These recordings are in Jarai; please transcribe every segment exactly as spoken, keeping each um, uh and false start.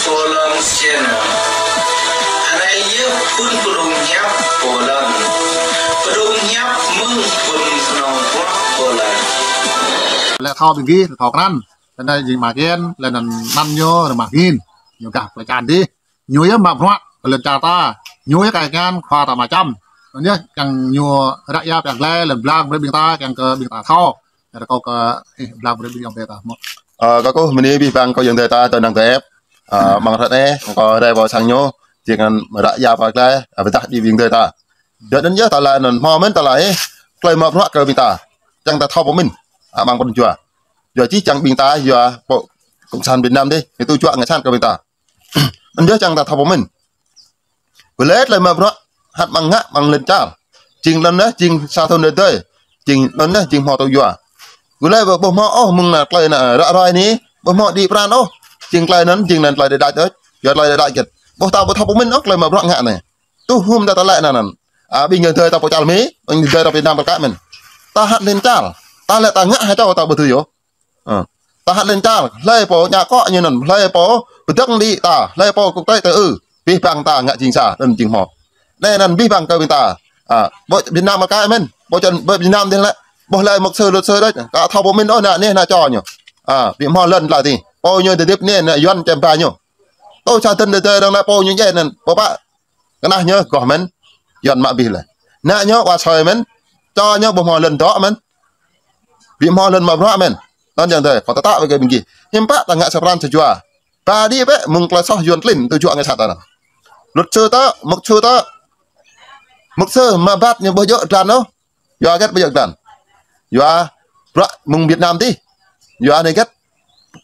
Pô Lơ̆ng Channel. Anai yơh phun pơdŏng hiăp Pô Lơ̆ng. Pơdŏng hiăp mơ̆ng phun kơnơ̆ng bruă Pô Lơ̆ng. Lĕ thâo ƀing gih, lĕ thâo krăn. Lĕ anai jing mă kian, lĕ anŭn anăn ñu, lĕ mă kian. Ñu gah plơi čan dih. Ñu yơh mă bruă, kơ lŏn čar ta. Ñu yơh kơ ngăn khua ta mă čăm. Anŭn yơh, kiăng ñu ră ia pơglaĭ, lĕ blang brơi ƀing ta, kiăng kơ ƀing ta thâo. Rơkâo kơ, ih, blang brơi ƀing ayŏng adơi ta mơ̆n. Ơ, kâo kơkuh bơni abih bang kơ ayŏng adơi ta tơ năng tơ ĕp. Ơ, mơ̆ng ră anai, kâo rai pơ sang ñu, jing anŭn ră ia pơglaĭ, ơ, pơdah ƀing ayŏng adơi ta. Yua anŭn yơh ta laĭ anŭn hmâo mơ̆n ta laĭ, ih, tơlơi mă bruă kơ ƀing ta. Čang ta thâo pơmĭn, ơ, mơ̆ng pran jua. Yua či čang ƀing ta, yua pô Cộng sản Việt Nam dih, ñu tŭ juă ngă sat kơ ƀing ta. Anŭn yơh čang ta thâo pơmĭn. Bơ lĕ tơlơi mă bruă, hăt mơ̆ng ngă, mơ̆ng lŏn čar. Jing anŭn yơh, jing sa thŭn tơdơi. Jing anŭn yơh, jing hmâo tŭ yua. Bơ lĕ ƀu hmâo ôh, mơ̆ng anai tơlơi anai ră ruai anai, ƀu hmâo đĭ pran ôh. Jing tơlơi anŭn, jing anŭn tơlơi đe đač đôč. Yua tơlơi đe đač gĕt. Ƀu ta ƀu thâo pơmĭn ôh, tơlơi mă bruă ngă anai. Tŭ hŭm ta tơlơi anŭn anŭn. Ơ, ƀing ayŏng adơi ta pô čar Mi, ƀing ayŏng adơi ta Việt Nam pơkă mơ̆n. Ta hăt lŏn čar. Ta lĕ ta ngă hơčâo ta ƀu dưi ôh. Ơ. Ta hăt lŏn čar, hlơi pô ñă kŏ ñu anŭn, hlơi pô pơdơ̆ng đĭ ta, hlơi pô kŭk tơi tơ ư, abih bang ta ngă jing sa, anŭn jing hmâo. Anai anŭn abih bang kơ ƀing ta. Ơ, ƀơi Việt Nam mă kơ mơ̆n, ƀơi čar, ƀơi Việt Nam dih lĕ, ƀuh lĕ mục sư, luật sư đôč, ka thâo pơmĭn ôh, anai anai anai čô ñu. Ơ, ƀing hmâo lŏn tơlơi dih, pô ñu tơdip anai, anai Yuan čem ba ñu. Tơ sa thŭn tơdơi dơ̆ng lĕ pô ñu djai anŭn, pô pă, kơnah ñu goh mơ̆n, Yuan mă abih lĕ. Ană ñu wa soi mơ̆n, čô ñu ƀu hmâo lŏn dŏ mơ̆n. Ƀu hmâo lŏn mă bruă mơ̆n. Anŭn ayŏng adơi, kâo tơtă wơ̆t kơ ƀing gih. Hiư̆m pă ta ngă sa pran sa jua. Ba đĭ bĕ, mơ̆ng tơlơi soh Yuan tlĭn, tŭ juă ngă sat ta anŭn. Luật sư tơ, mục sư tơ, mục sư mă băt ñu ƀu djơ̆ tran ôh. Yua hơget ƀu djơ̆ tran. Yua bruă mơ̆ng Việt Nam dih. Yua anai hơget.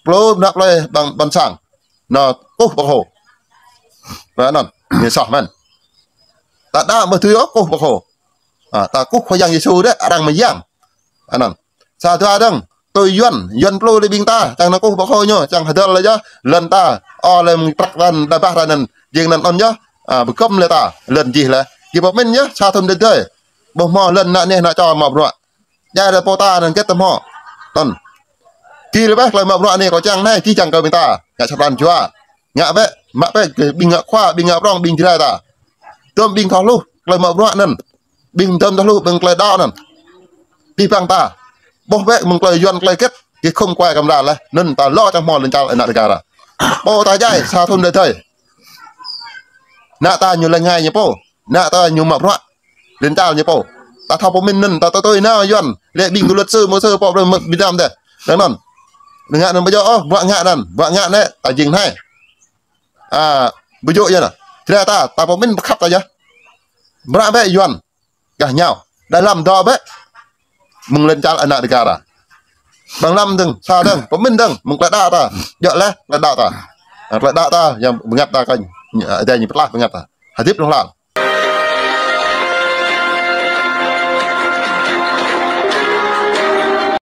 Plư nă plơi ƀăng, ƀăng sang. Nă kơkuh pơkô. Ƀơi anŭn, ñu soh mơ̆n. Ta đa ƀu dưi ôh kơkuh pơkô. Ơ, ta kơkuh Khua Yang Yêsu dêh, arăng mơyang. Anŭn. Sa dua dơ̆ng, tui Yuan, Yuan plư lĕ ƀing ta, čang nă kơkuh pơkô ñu, čang hơdơr lĕ yơh, lŏn ta, ơ lĕ mơ̆ng prăk ran, đa bah ran anŭn, jing anŭn ôn yơh, ơ, pơkŏm lĕ ta, lŏn jih lĕ. Gih pơmĭn yơh, sa thŭn tơdơi. Ƀu hmâo lŏn ană anai ană čô mă bruă. Djai lĕ pô ta anŭn hơget ta hmâo. Anŭn. Gih lĕ ƀĕ tơlơi mă bruă anai kâo čang anai, či čang kơ ƀing ta. Ngă sa pran jua. Ngă bĕ, mă bĕ, ƀing ngă khua, ƀing ngă prŏng, ƀing Jrai ta. Tơm ƀing thâo hluh, tơlơi mă bruă anŭn. Ƀing tơm thâo hluh, ƀing tơlơi đaŏ anŭn. Abih bang ta. Ƀuh bĕ, mơ̆ng tơlơi Yuan tơlơi hơget. Gih khŏm kuai kamra lĕ. Anŭn ta lŏ čang hmâo lŏn čar ană Dega ta. Pô ta djai, sa thŭn tơdơi. Ană ta ñu lĕ ngai ñu pô. Ană ta ñu mă bruă. Lŏn čar ñu pô. Ta thâo pơmĭn anŭn, ta tui tui nao Yuan. Lĕ ƀing kơ luật sư, mục sư pô ƀơi Việt Nam dêh. Dơ̆ng anŭn. Ngă anŭn ƀu djơ̆ ôh, bruă ngă anŭn. Bruă ngă anai, ta jing anai. Ơ, ƀu djơ̆ yơh anŭn. Jrai ta, ta pơmĭn pơkhăp ta yơh. Bruă bĕ Yuan. Gah ñu. Đa lăm dŏ bĕ. Mơ̆ng lŏn čar ană Dega ta. Ƀăng lăm dơ̆ng, sa dơ̆ng, pơmĭn dơ̆ng, mơ̆ng tơlơi đaŏ ta. Djơ̆ lĕ, tơlơi đaŏ ta. Tơlơi đaŏ ta, yang bơngăt ta kơnh. Adai ñu pơtlaih bơngăt ta. Hơdip hlŏng lar.